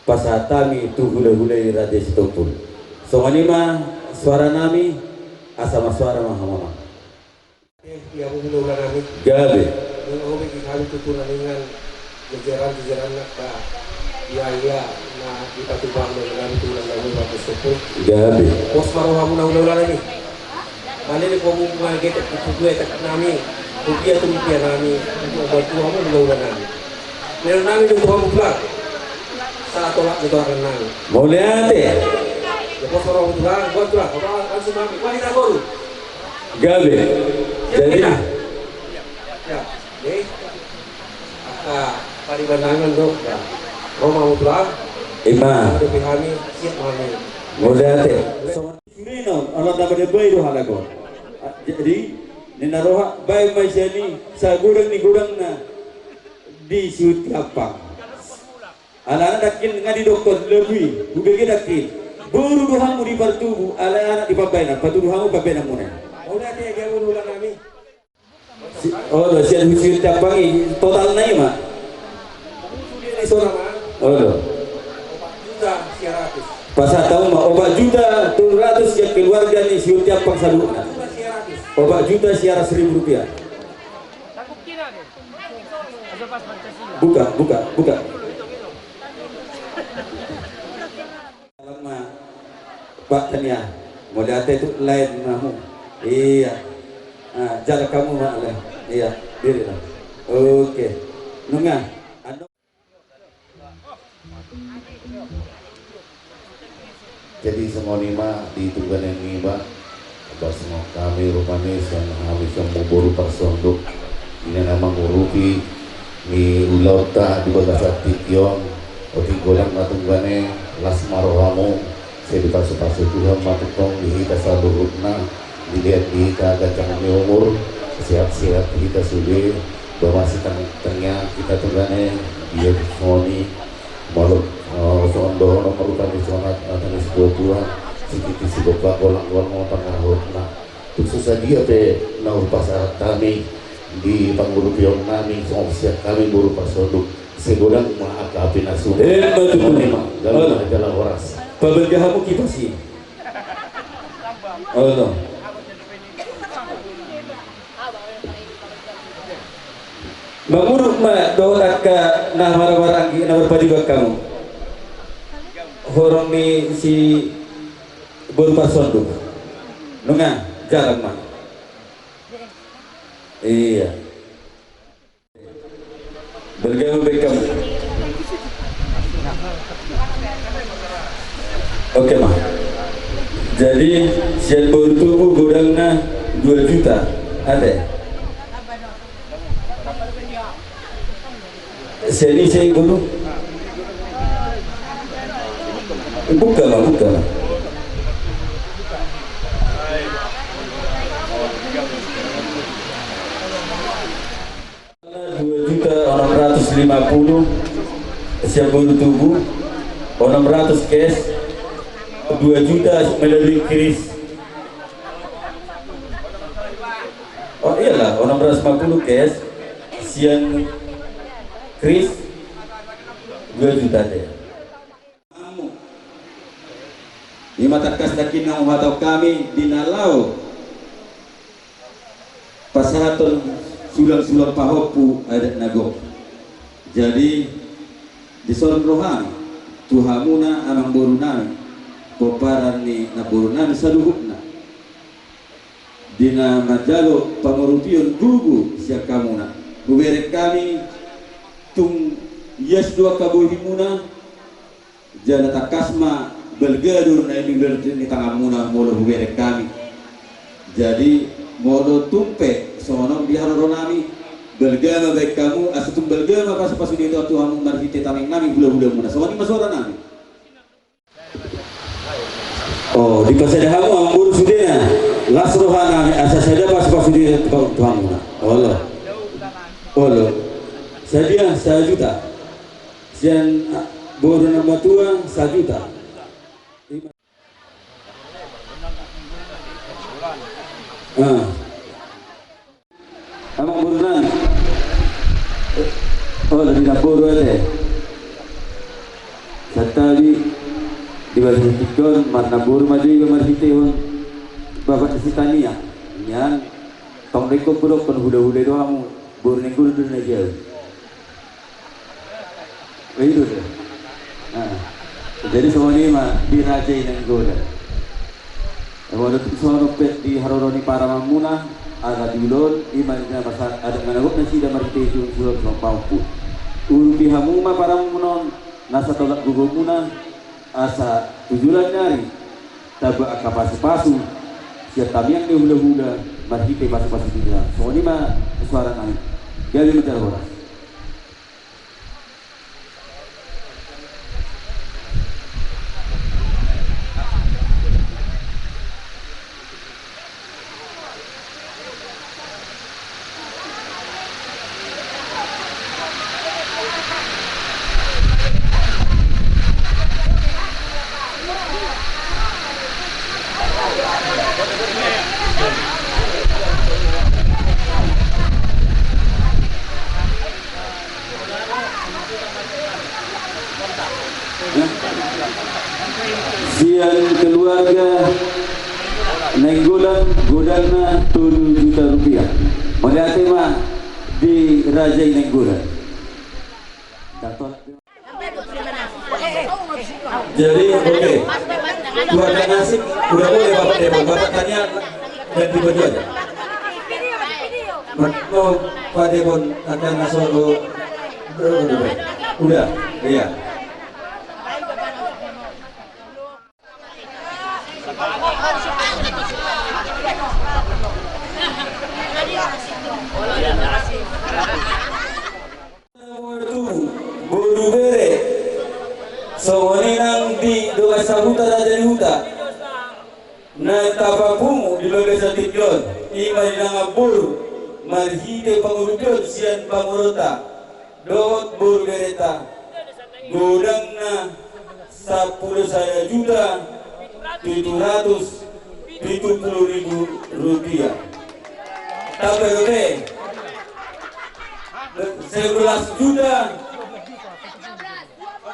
hupasahat hami tu hulahula i Raja Sitompul. Songon i ma suara nami, asa marsuara ma hamu amang. Eh, ia hamu hulahula nami. Gabe. Nunga hobi ki hami tutu na ningan jajaran-jajaran nangka. Ia, ia, na dipatupa nami tu hulahula nami Raja Sitompul. Gabe. Pos ma rohamuna hulahula nami. Male ni pomu ma getek tu tutu etek nami, rupia tu rupia nami, untuk bantu hamu hulahula nami. Nero nami do tu hamu tulang. Sa tolak ni tolak nami. Mauliate. Ia pos ma rohamu tulang, buat tulang, apa langsung nami. Wah, kita boru. Gabe. Jadi, ya, deh. Angka paribanan do, ya. Ro ma hamu tulang. Ima. Dopi hami, siap ma hami. Mauliate. Surinon, ala na madambai do halak on. Jadi, ninna roha, baen ma sian i, sagodang ni godangna di Sihunti Ampang. Alana dangkin nga didokkon, lebih, hubege dangkin. Boru do hamu di partubu, alai anak di pambaenan, patudu hamu pambaenanmuna. Olo, ate, ate, olo, olo, nami. Si-, olo, sian Sihunti Ampang i, totalna i ma. Olo. Pasahat hamu ma, opat juta tolu ratus sian keluarga ni Sihunti Ampang saluhutna. Opat juta sia ratus ribu rupiah. Buka, buka, buka. Jalan ma, Pak Tania. Mauliate tu lain ma hamu. Iya. Ah, jalan hamu ma lah. Iya, diri lah. Oke. Nunga. Anu. Jadi songon i ma di tungganan i ba, ba songon hami rupani sian hami sian boru Parsonduk, ina na mangurupi ni ulaonta di bagasan tingki on, otik godang ma tungganan, las ma rohamu, sai dipasupasu Tuhan ma tongtong di hita saluhutna, dilehon di hita ganjang ni umur, sehat-sehat hita sude, ba masih tang-, tangiang hita tungganan, dia soni, Molo, eh, songon dohonon ma rupani songon hata ni situa-tua, sititi sigompa, golang-golang ma pangarahutna. Tung so sadia pe na hupasahat hami di pangurupion nami, songon sian hami boru Parsonduk, sai godang ma angka pinasuna. Eh, betul. Songon i ma, gabe ma jala horas. Pabalga hamu kipas i. Olo. Manguruk ma dohot angka na marhahamaranggi na marpajuang hamu. Horong ni si boru Parsonduk. Nunga, jalan ma. Iya. Balga ma baen hamu. Oke ma. Jadi sian boru tubu godangna dua juta. Ate. Sian ise i boru? Buka ma, buka ma. Dua juta enam ratus lima puluh sian boru tubu, enam ratus cash, dua juta melalui kris. Oh iyalah, enam ratus lima puluh cash, sian kris, dua juta deh. Amu. Ima tangkas nangkin na huhatahon hami di na laho pasahathon sulang-sulang pahompu adat na gok. Jadi, dison rohami tu hamuna amangboru nami, pomparan ni namboru nami saluhutna. Di na manjalo pangurupion gogo sian hamuna. Hubereng hami tung ias do angka bohimuna, jala tangkas ma balga do na niula ni tanganmuna molo hubereng hami. Jadi molo tung pe songon on di haroro nami, balga ma baen hamu, asa tung balga ma pasupasu ni Debata tu hamu marhite tangiang nami hulahulamuna. Songon i ma suara nami. Oh, dipasada hamu amangboru sudena. Las roha nami asa sada pasupasu ni Debata tu hamuna. Olo. Olo. Sadia sajuta. Sian, ah, boru na matua sajuta. Ah. Amang boru nami. Oh, dari namboru ate. Santabi di bagasan tingki on, marnamboru ma jo iba marhitehon bapak ni si Tania. Nian tong dengkon kudokkon hulahula do hamu, boru Nainggolan do na jau. Oh, i do. Nah, jadi songon i ma di Raja i Nainggolan. Molo tung songon on pe di haroro ni paramanmuna, ala di ulaon, i ma na masa adat manogot nasida marhite tu surat songon pahompu. Urupi hamu ma paramanmuna on, na satolap gogomuna, asa tu joloan ni ari tamba angka pasupasu sian tamiang ni hulahula marhite pasupasu ni Debata. Songon i ma suara nami. Gabe ma jala horas. Sian keluarga Nainggolan, godangna tolu juta rupiah. Mauliate ma di Raja i Nainggolan. Jadi, oke. Keluarga Nasib, udah boleh Bapak Debon, Bapak Tania ganti baju aja. Pak Debon, akan masuk. Udah, iya. Boru bere, songon i nang di dongan sahuta raja ni huta. Na tapapungu di bagasan tingki on, i ma di nang namboru, marhite pangurupion sian pamoruonta dohot boru bereta, godangna sampulu sada juta pitu ratus pitu pulu ribu rupiah. Tamba dope. Sebelas juta.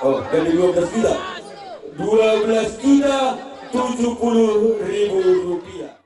Oh, jadi dua belas juta. Dua belas juta tujuh puluh ribu rupiah.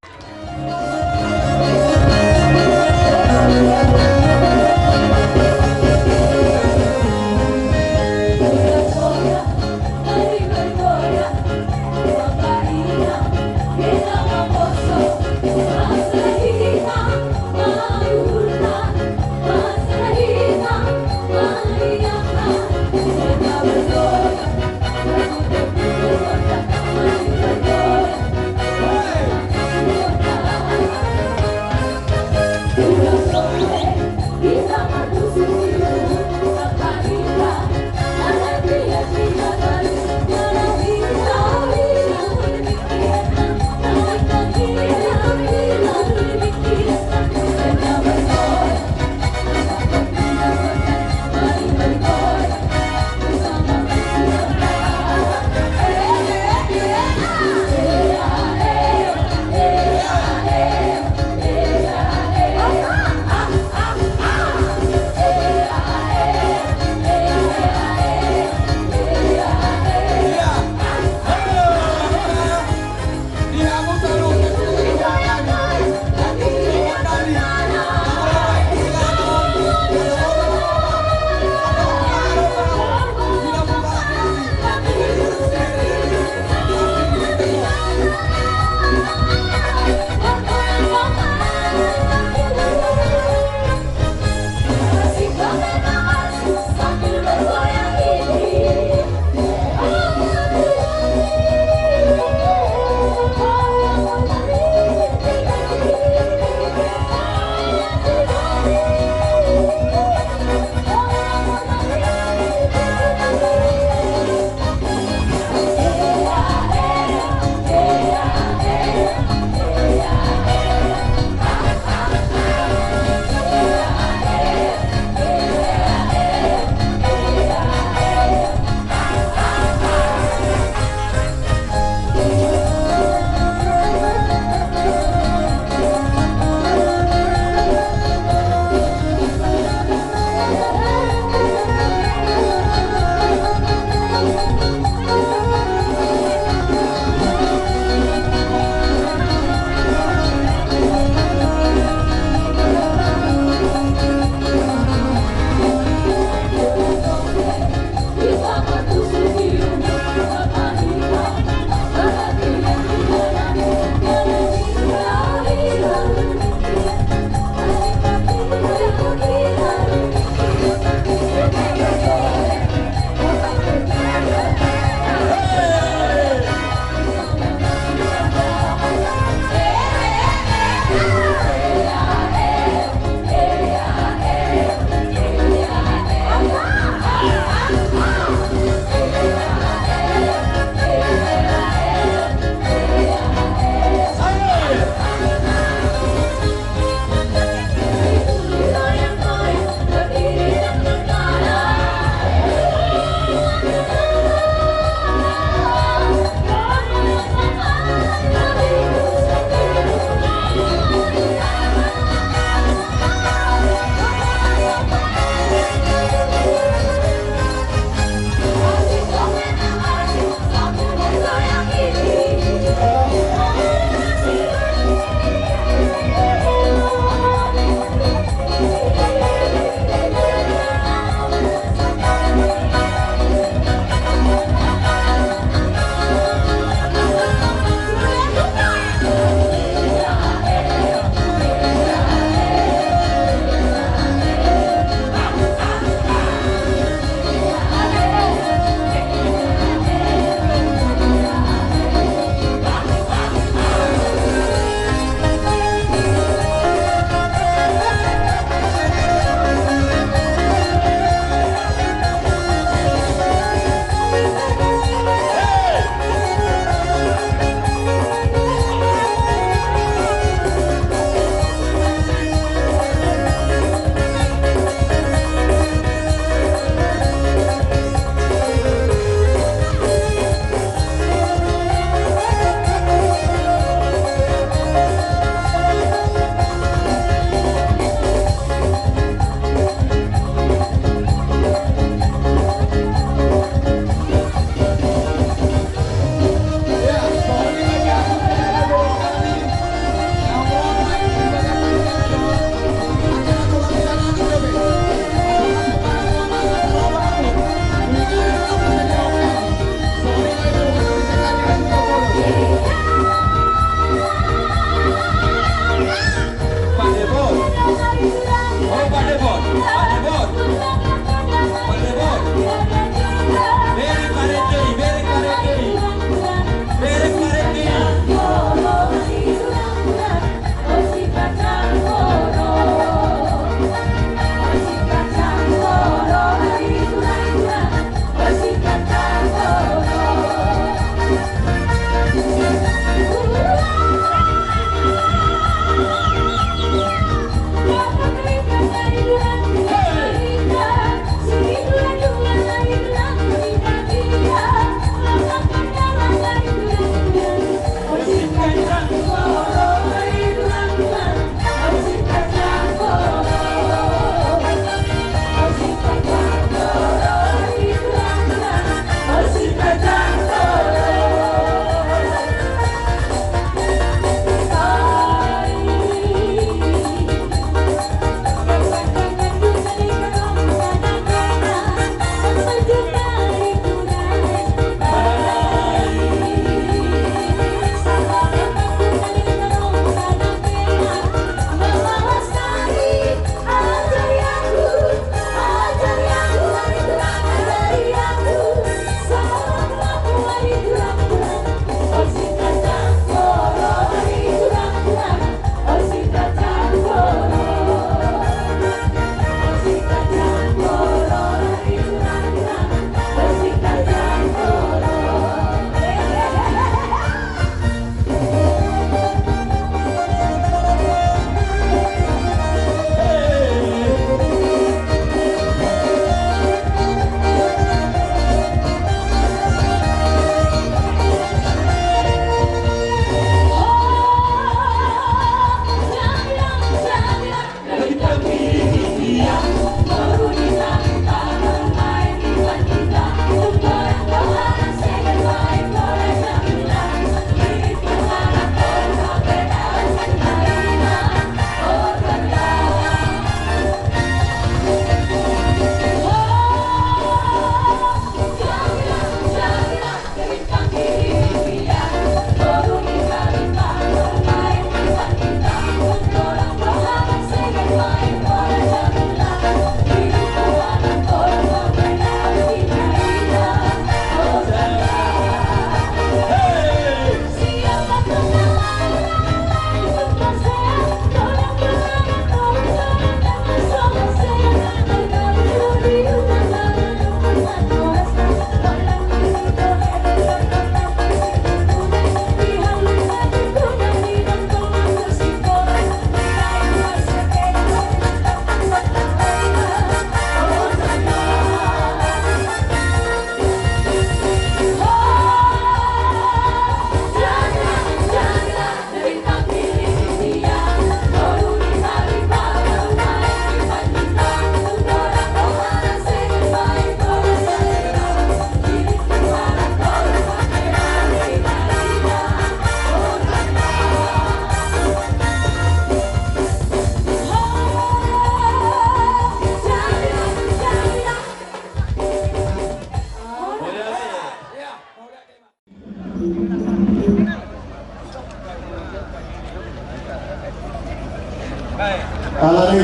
Ala ni,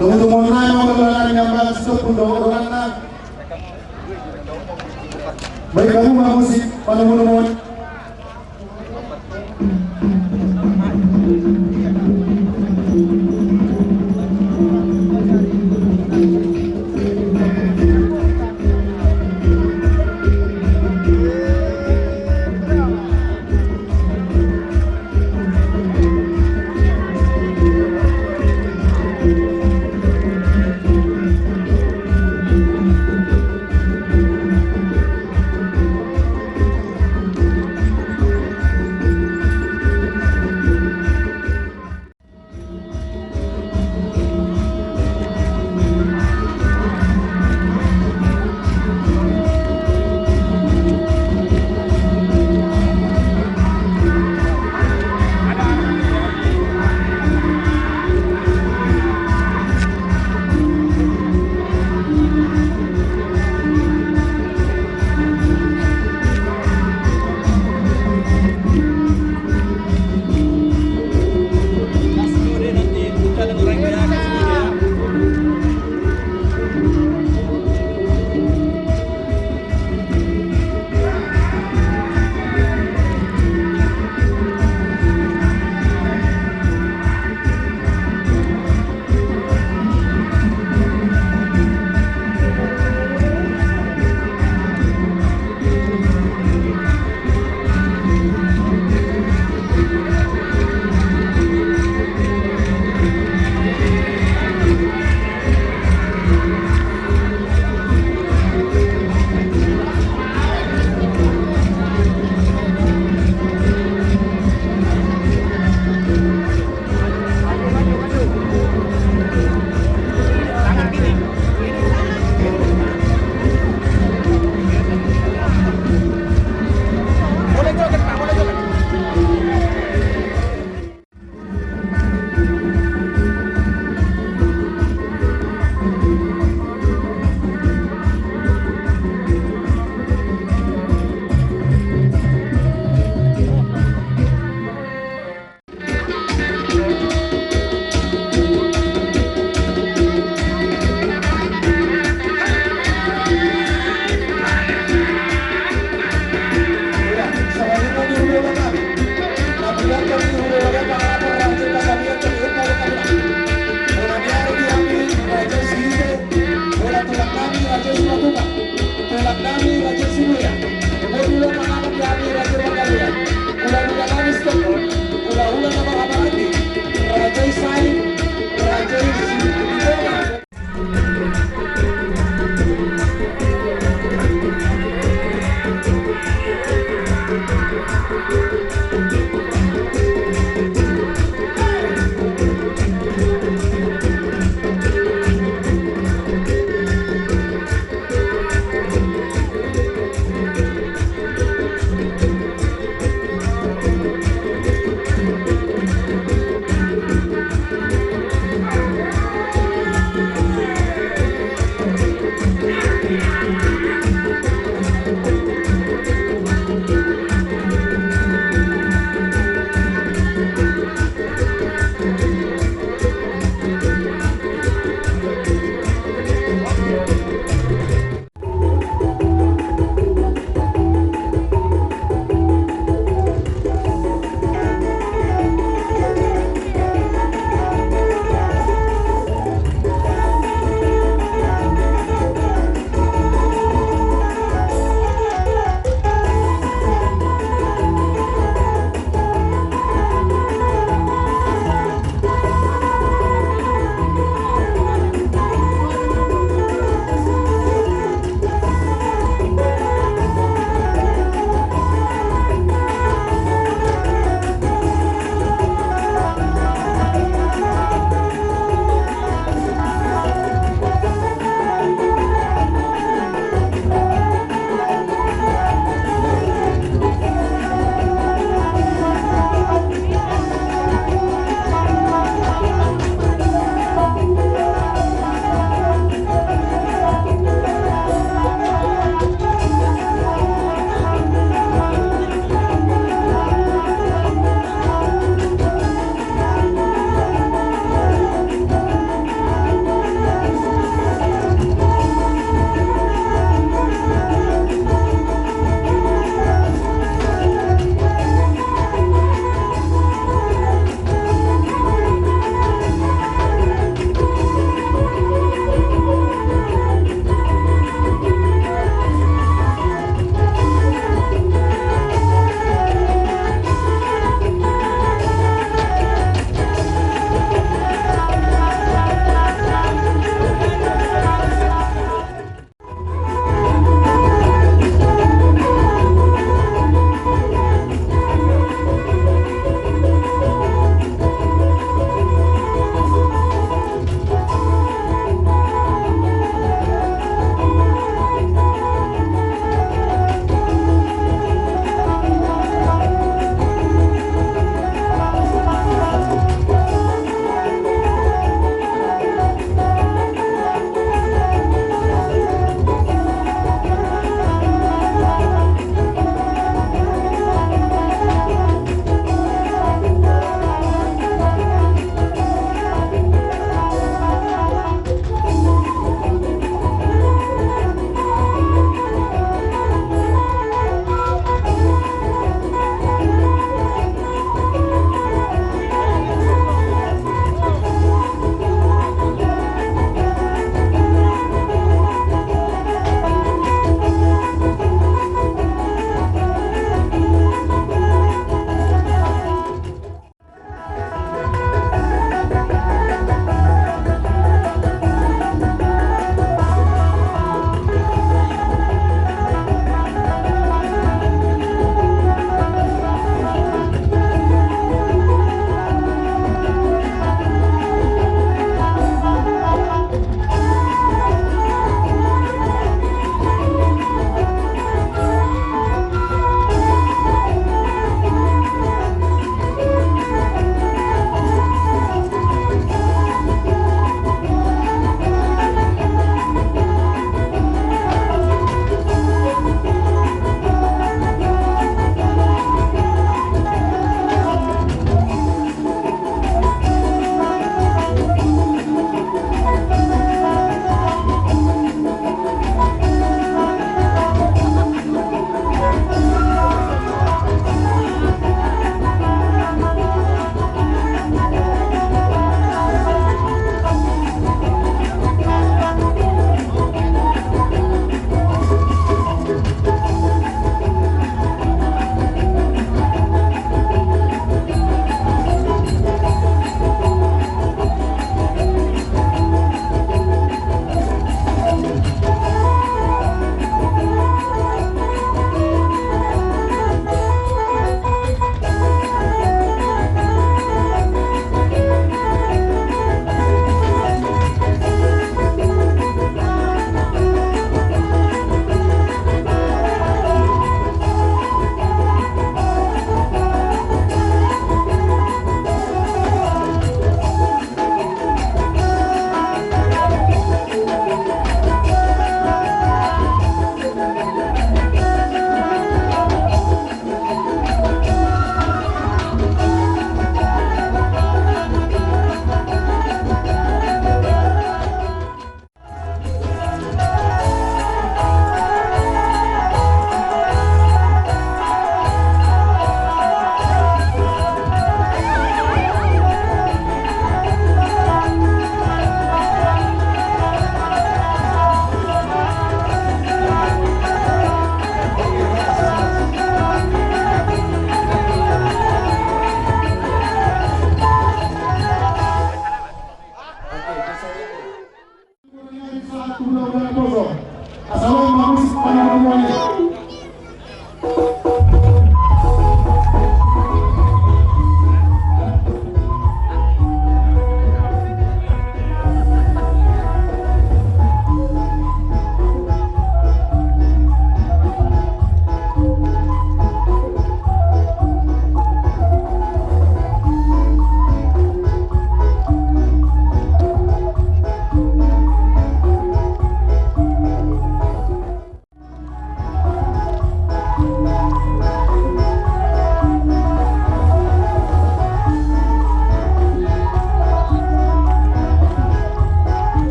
tunggu-tunggu nai mau mengenai yang bahas itu pun doang, doang, nah. Baik, kamu mau musik, pada mau, mau.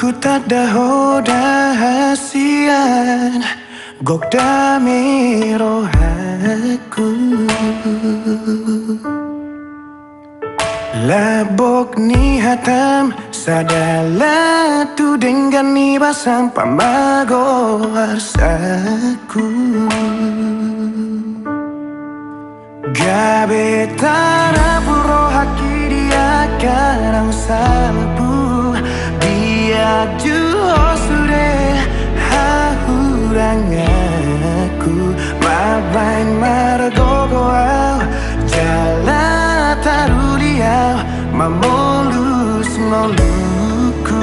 Hutanda ho da hasian, gok dame rohangku. Labok ni hatam sada latu denggan ni basam pamago arsaku. Gabe tarapul rohangki di angka nang salpu, dia juo sude hahuranganku. Mambaen margogo au jala taruli au mamolus ngolungku.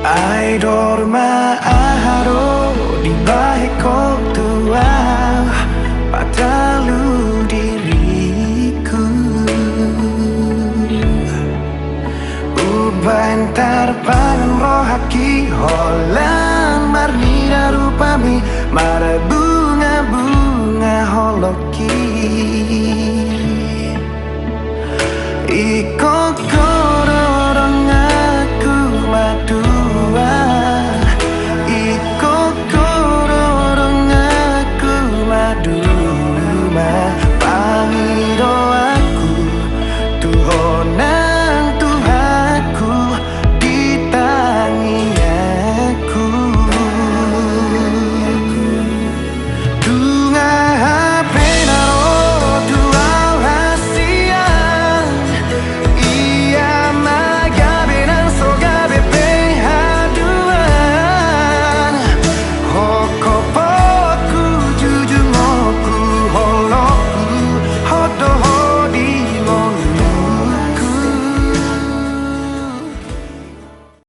Ai dor ma aha do dibahen ho tu au, patalu diriku. Umbaen tarpangan rohangki holan marnida rupami, marbunga-bunga holongki. Ingkon